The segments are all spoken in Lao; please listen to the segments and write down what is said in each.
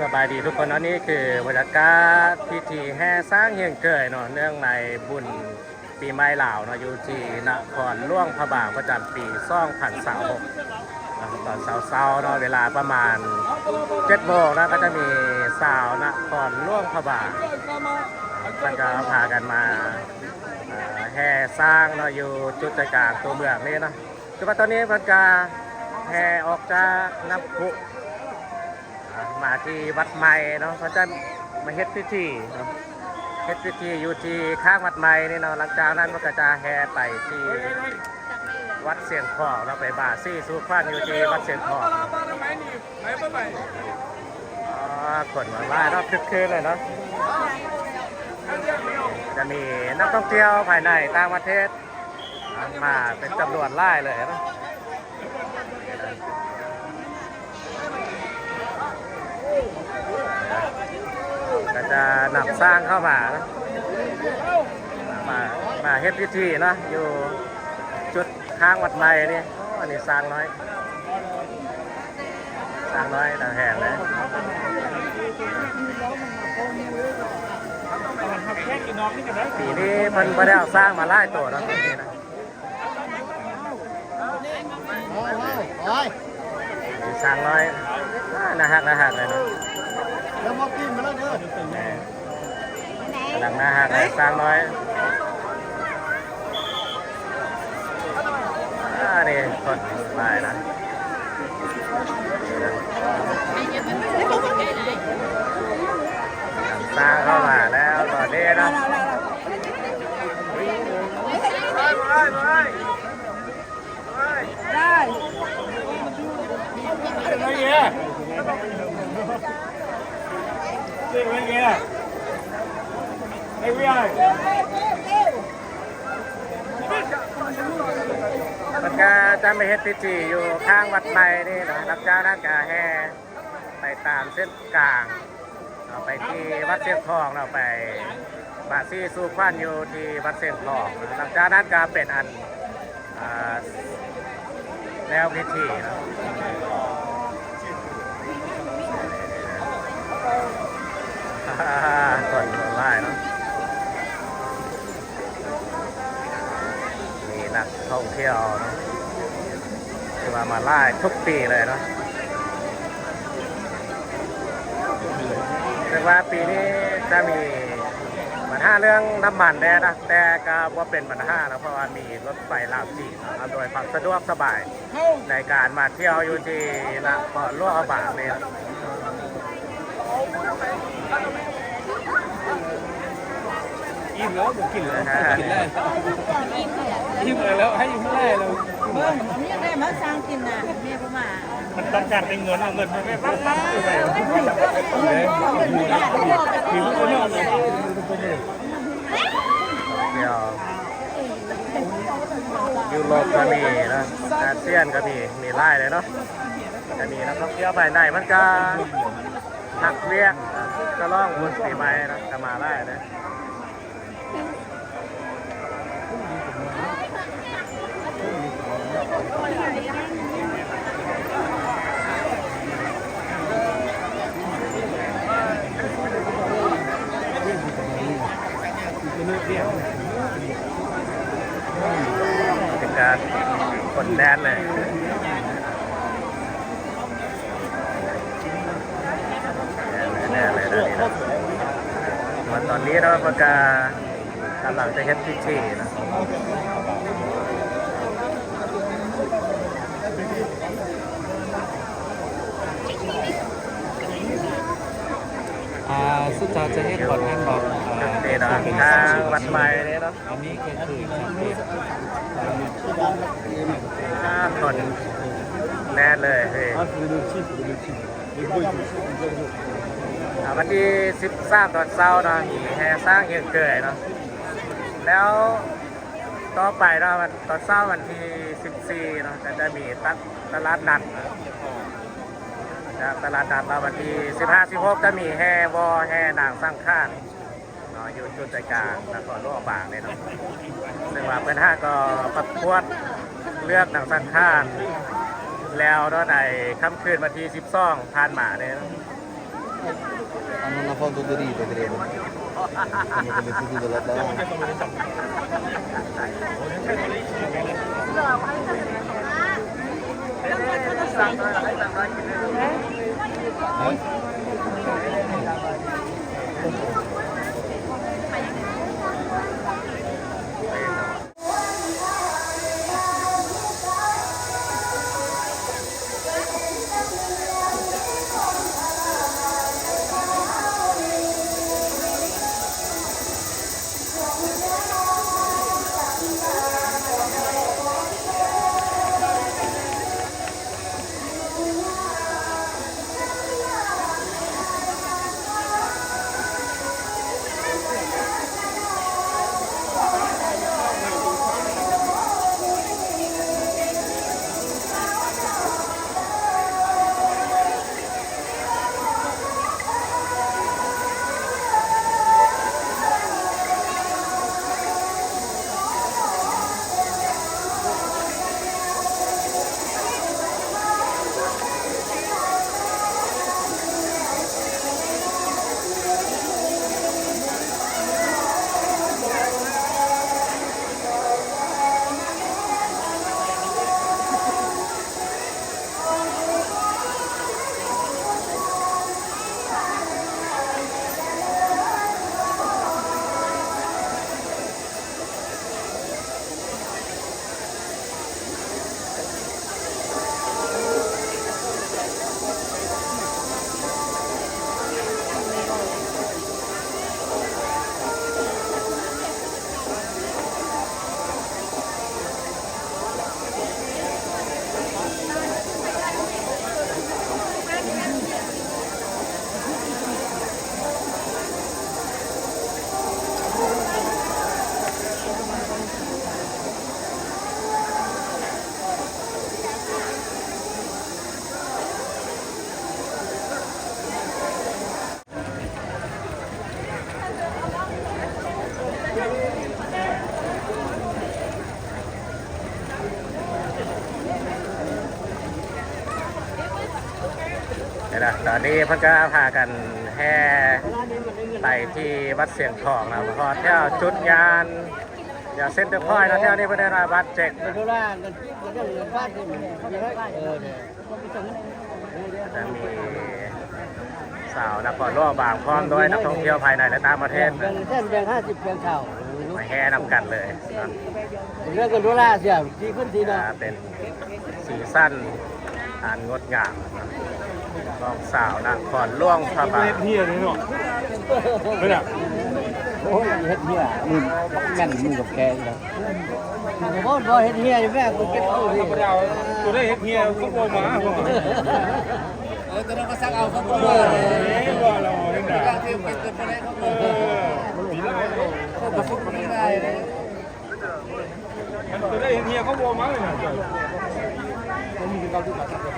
ສະບາຍດີທຸກຄົນເນາະ, ນີ້ຄືບັນຍາກາດພິທີແຫ່ຊ້າງຮຽງເກີຍເນາະ ເນື່ອງໃນບຸນປີໃໝ່ລາວເນາະ ຢູ່ທີ່ນະຄອນຫຼວງພະບາງ ປະຈຳປີສອງພັນຊາວຫົກເນາະ. ຕອນເຊົ້າໆເນາະ ເວລາປະມານເຈັດໂມງເນາະ ກໍຈະມີຊາວນະຄອນຫຼວງພະບາງ ເພິ່ນກໍພາກັນມາ ເອີ ແຫ່ຊ້າງເນາະ ຢູ່ຈຸດໃຈກາງຕົວເມືອງນີ້ເນາະ. ແຕ່ວ່າຕອນນີ້ເພິ່ນກະແຫ່ອອກຈາກນ້ຳພຸ ອ່າ ມາທີ່ວັດໃໝ່ເນາະ, ເພິ່ນຈະມາເຮັດພິທີເນາະ ເຮັດພິທີຢູ່ທີ່ຂ້າງວັດໃໝ່ນີ້ເນາະ. ຫຼັງຈາກນັ້ນເພິ່ນກະຈະແຫ່ໄປທີ່ວັດຊຽງຂອງເນາະ, ໄປບາສີສູ່ຂວັນຢູ່ທີ່ວັດຊຽງຂອງ. ອໍ ຄົນມາຫຼາຍເນາະ, ຄຶກຄື້ນເລີຍເນາະ. ຈະມີນັກທ່ອງທ່ຽວພາຍໃນຕ່າງປະເທດ ມາເປັນຈຳນວນຫຼາຍເລີຍເນາະ, ກໍຈະນຳຊ້າງເຂົ້າມາເນາະ ມາ ມາເຮັດພິທີເນາະ ຢູ່ຈຸດຂ້າງວັດໃໝ່ນີ້. ອໍ ອັນນີ້ຊ້າງນ້ອຍ. ຊ້າງນ້ອຍນາງແຮງເລີຍ. ປີນີ້ເພິ່ນບໍ່ໄດ້ເອົາຊ້າງມາຫຼາຍໂຕເນາະ ປີນີ້ນະ. ຊ້າງນ້ອຍ ອ່າ ໜ້າຮັກ ໜ້າຮັກເລີຍເນາະ. ແມ່ນ ກຳລັງໜ້າຮັກເລີຍ ຊ້າງນ້ອຍ. ອ່າ ນີ້ຄົນຫຼາຍນະ. ຊ້າງເຂົ້າມາແລ້ວຕອນນີ້ເນາະ. ໄດ້ ເພິ່ນກະຈະມາເຮັດພິທີຢູ່ຂ້າງວັດໃໝ່ນີ້ເນາະ, ຫຼັງຈາກນັ້ນກະແຫ່ໄປຕາມເສັ້ນກາງເນາະ ໄປທີ່ວັດຊຽງຂອງເນາະ, ໄປບາສີສູ່ຂວັນຢູ່ທີ່ວັດຊຽງຂອງ. ຫຼັງຈາກນັ້ນກະເປັນອັນ ອ່າ ແລ້ວພິທີເນາະ. ຄົນຫຼາຍເນາະ, ມີນັກທ່ອງທ່ຽວເນາະ, ຖືວ່າມາຫຼາຍທຸກປີເລີຍເນາະ. ເຖິງວ່າປີນີ້ຈະມີບັນຫາເລື່ອງນ້ຳມັນແດ່ນະ, ແຕ່ກໍບໍ່ເປັນບັນຫາເນາະ, ເພາະວ່າມີລົດໄຟລາວຈີນເນາະ ອຳນວຍຄວາມສະດວກສະບາຍໃນການມາທ່ຽວຢູ່ທີ່ນະຄອນຫຼວງພະບາງນີ້. ອີ່ມແລ້ວ ບໍ່ກິນແລ້ວ ກິນໄດ້ ອີ່ມແລ້ວ ໃຫ້ອີ່ມແລ້ວ. ເບິ່ງ ນີ້ໄດ້ມາສ້າງກິນນະ ແມ່ບໍ່ມາ. ມັນຕ້ອງການແຕ່ເງິນ ເອົາເງິນມາແມ່ປັບໆ ດຽວ ຢູໂຣບກໍມີເນາະ, ອາຊຽນກໍມີ, ມີຫຼາຍເລີຍເນາະ. ກໍມີນັກທ່ອງທ່ຽວພາຍໃນ ມັນກໍຮັກວຽກສະຫຼອງບຸນປີໃໝ່ເນາະ, ກໍມາຫຼາຍເນາະ. ເປັນການຄົນແໜ້ນເລີຍ. ແໜ້ນເລີຍ ແໜ້ນເລີຍ ຕອນນີ້ເນາະ. ມາຕອນນີ້ເນາະ ເພິ່ນກະກຳລັງຈະເຮັດພິທີເນາະ. ອ່າ ສຸດທ້າຍຈະເຮັດວັດນັ້ນບໍ່? ອ່າ ເປັນທາງວັດໃໝ່ເດ້ເນາະ. ອັນນີ້ກໍຄືຈະເປັນ ອ່າ ຄົນແໜ້ນເລີຍເຮີ້ຍ. ອ່າ ວັນທີສິບສາມຕອນເຊົ້າເນາະ ມີແຫ່ຊ້າງຮຽງເກີຍເນາະ, ແລ້ວຕໍ່ໄປເນາະ ວັນ ຕອນເຊົ້າວັນທີສິບສີ່ເນາະ ກໍຈະມີຕະ ຕະຫຼາດນັດເນາະ, ຈາກຕະຫຼາດນັດເນາະ ວັນທີສິບຫ້າ ສິບຫົກ ຈະມີແຫ່ວໍ ແຫ່ນາງສັງຂານ ເນາະ ຢູ່ຈຸດໃຈກາງນະຄອນຫຼວງພະບາງເດ້ເນາະ, ເຊິ່ງວ່າເພິ່ນຫາກໍປະກວດເລືອກນາງສັງຂານແລ້ວເນາະ ໃນຄ່ຳຄືນວັນທີສິບສອງຜ່ານມາເດ້ເນາະ. Hanno una foto aderita, credo. Hanno commettuto della barana.ນີ້ລະ ຕອນນີ້ເພິ່ນກໍພາກັນແຫ່ໄປທີ່ວັດຊຽງທອງນະ ຮອດແຖວຈຸດງານ ດຽວເຊັນເຕີພອຍເນາະ ແຖວນີ້ເພິ່ນເອີ້ນວ່າບ້ານເຈັກ ໂດລາເງິນກີບກໍຍັງເງິນບາດຢູ່ ເອີ ຈະມີຊາວນະຄອນຫຼວງບາງ ພ້ອມດ້ວຍນັກທ່ອງທ່ຽວພາຍໃນ ແລະ ຕ່າງປະເທດ ແບ່ງເຊັ່ນ ແບ່ງຫ້າສິບ ແບ່ງຊາວ ມາແຫ່ນຳກັນເລີຍເນາະ ເລື່ອງກັນໂດລາເສຍ ທີ່ຂຶ້ນທີ່ເນາະ ອ່າ ເປັນ ສີສັນອັນງົດງາມຂອງຊາວນະຄອນຫຼວງພະບາງ. ເຮັດເຮຍເລີຍເນາະ ເປັນຫຍັງ? ໂອ້ຍ ເຮັດເຮຍ ມືແມ່ນມືກັບແກອີກແລ້ວ. ບໍ່ ບໍ່ເຮັດເຮຍຢູ່ແມ່ ກູເກັບເອົາເດ້. ຕົວໃດເຮັດເຮຍ ເຂົາບໍ່ມາ. ເອີ ຕົວນັ້ນກໍສັກເອົາ ເຂົາບໍ່ມາ. ເອີ ວ່າແລ້ວເຫັນດາ ເອີ ເຂົາບໍ່ສຸກບໍ່ໄດ້ເດ້. ອັນຕົວໃດເຮັດເຮຍເຂົາບໍ່ມາເລີຍນະ ເຈົ້າ.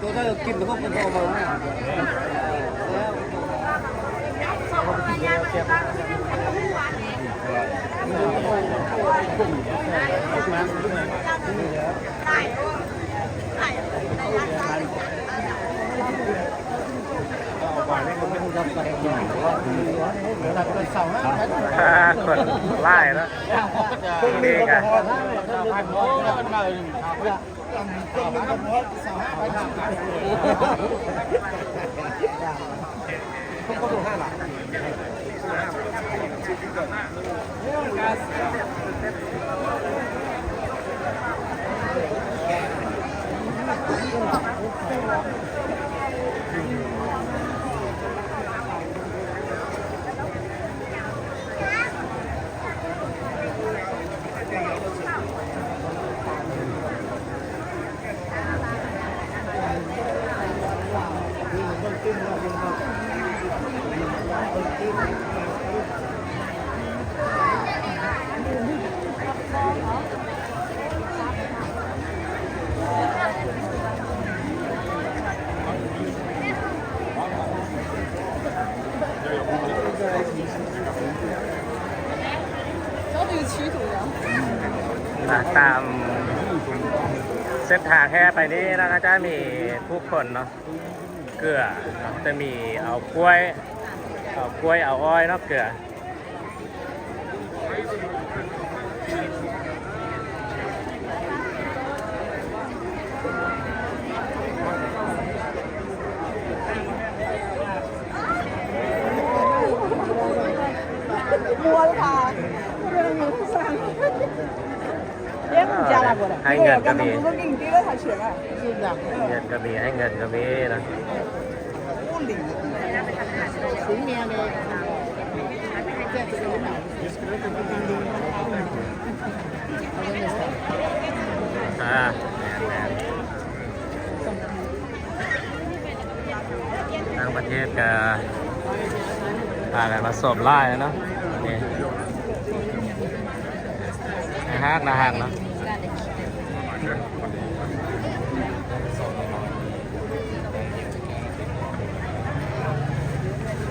ຕົວໃດກິນແລ້ວເຂົາບໍ່ມາ. ຄົນຫຼາຍເນາະ ເບິ່ງນີ້ກະ ຕາມເສັ້ນທາງແຫ່ໄປນີ້ນະ ກໍຈະມີຜູ້ຄົນເນາະ ເກືອເນາະ ຈະມີເອົາກ້ວຍ ເອົາກ້ວຍເອົາອ້ອຍເນາະ ເກືອ. ໃຫ້ເງິນກໍມີ ເງິນກໍມີ ໃຫ້ເງິນກໍມີນະ. ອ່າ ແມ່ນໆ ຕ່າງປະເທດກໍພາກັນມາຊົມຫຼາຍເນາະ ນີ້ ໜ້າຮັກ ໜ້າຮັກເນາະ.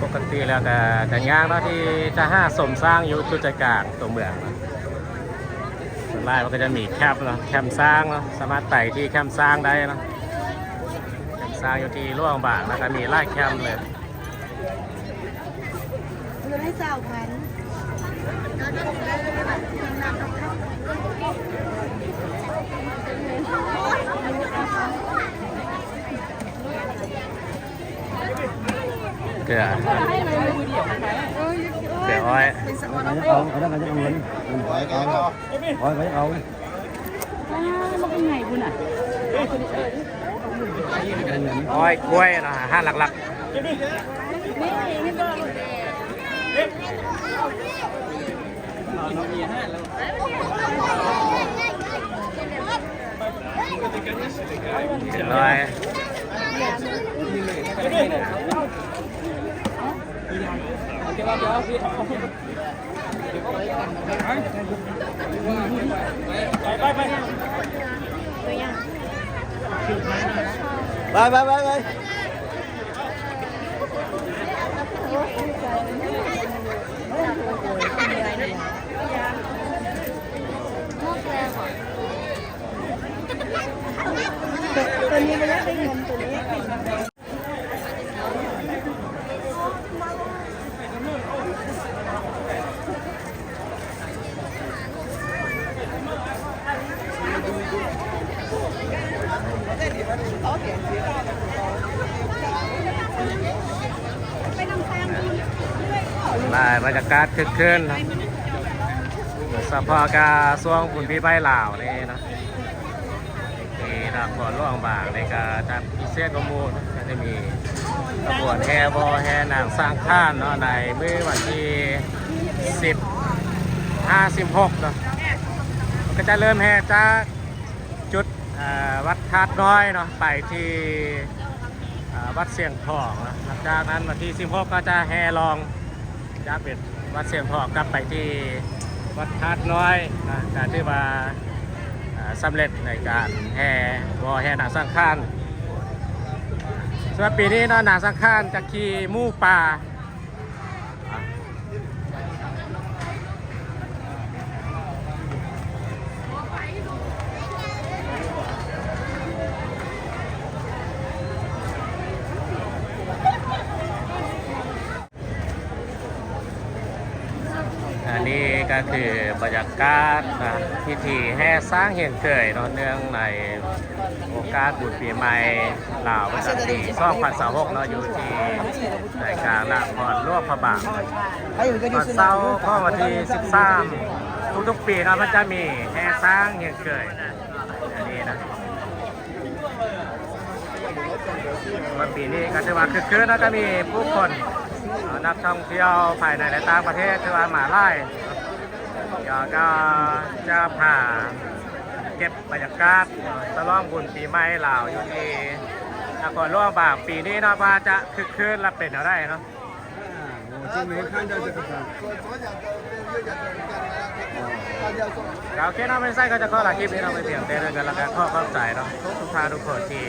ປົກກະຕິແລ້ວກະ ກະຍາກເນາະ ທີ່ຈະຫາຊົມຊ້າງຢູ່ຈຸດໃຈກາງຕົວເມືອງເນາະ. ສ່ວນຫຼາຍມັນກໍຈະມີແຄມເນາະ ແຄມຊ້າງເນາະ ສາມາດໄປທີ່ແຄມຊ້າງໄດ້ເນາະ. ແຄມຊ້າງຢູ່ທີ່ຫຼວງພະບາງ ແລ້ວກໍມີຫຼາຍແຄມເລີຍ. ເພິ່ນໃຫ້ຊາວພັນ. ເກືອ ເກືອອ້ອຍ ເອົາ ເອົາ ເອົາ ເອົາ ເອົາ. ອ້າ ມັນເປັນໄງພຸ້ນນະ ອ້ອຍກ້ວຍເນາະ ອາຫານຫຼັກໆ. ເຈັດຮ້ອຍ. ໄປ ໄປ ໄປ ໄປ ໄປ ໄປ. ຕົວນີ້ມັນຢາກໄດ້ເງິນຕົວນີ້. ໄດ້ບັນຍາກາດຄຶກຄື້ນ ສະເພາະກະຊ່ວງບຸນປີໃໝ່ລາວນີ້ເນາະ. ທີ່ນະຄອນຫຼວງພະບາງນີ້ກໍຈະພິເສດກວ່າໝູ່ເນາະ ກໍຈະມີຂະບວນແຫ່ວໍແຫ່ນາງສັງຂານເນາະ ໃນມື້ວັນທີສິບຫ້າ ສິບຫົກເນາະ. ກໍຈະເລີ່ມແຫ່ຈາກຈຸດ ເອີ ວັດທາດນ້ອຍເນາະ ໄປທີ່ ເອີ ວັດຊຽງທອງເນາະ. ຫຼັງຈາກນັ້ນວັນທີສິບຫົກກໍຈະແຫ່ລ່ອງຈາກເປັນວັດຊຽງທອງກັບໄປທີ່ວັດທາດນ້ອຍນະ ກໍຖືວ່າ ເອີ ສຳເລັດໃນການແຫ່ ແຫ່ນາງສັງຂານ. ສຳລັບປີນີ້ເນາະ ນາງສັງຂານຈະຂີ່ໝູປ່າ. ອັນນີ້ກໍຄືບັນຍາກາດນະ ພິທີແຫ່ຊ້າງຮຽນເຄີຍເນາະ ເນື່ອງໃນໂອກາດບຸນປີໃໝ່ລາວປະຈຳປີສອງພັນຊາວຫົກເນາະ ຢູ່ທີ່ໃຈກາງນະຄອນຫຼວງພະບາງ. ວັນເສົາຂອງວັນທີສິບສາມ ທຸກໆປີເນາະ ມັນຈະມີແຫ່ຊ້າງຮຽນເຄີຍ ອັນນີ້ນະ. ວ່າປີນີ້ກໍຖືວ່າຄຶກຄື້ນເນາະ ກໍມີຜູ້ຄົນ ເອີ ນັກທ່ອງທ່ຽວພາຍໃນ ແລະ ຕ່າງປະເທດຖືວ່າມາຫຼາຍ. ດຽວກໍຈະພາເກັບບັນຍາກາດສະຫຼອງບຸນປີໃໝ່ລາວຢູ່ທີ່ນະຄອນຫຼວງພະບາງປີນີ້ເນາະ ວ່າຈະຄຶກຄື້ນ ແລະ ເປັນແນວໃດເນາະ. ໂອເຄເນາະ ໄປໃສກໍຈະຂໍລາຄລິບນີ້ເນາະ ໄປພຽງແຕ່ເທົ່ານັ້ນ ແລ້ວກໍຂໍຂອບໃຈເນາະ ທຸກໆທ່ານທຸກຄົນທີ່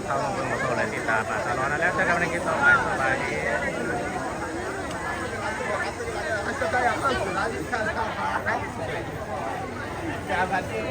ເຂົ້າມາເບິ່ງມາຊົມ ແລະ ຕິດຕາມມາຕະຫຼອດ ແລ້ວເຈີກັນໃນຄລິບຕໍ່ໄປ. ສະບາຍດີ. ສະບາຍດີ.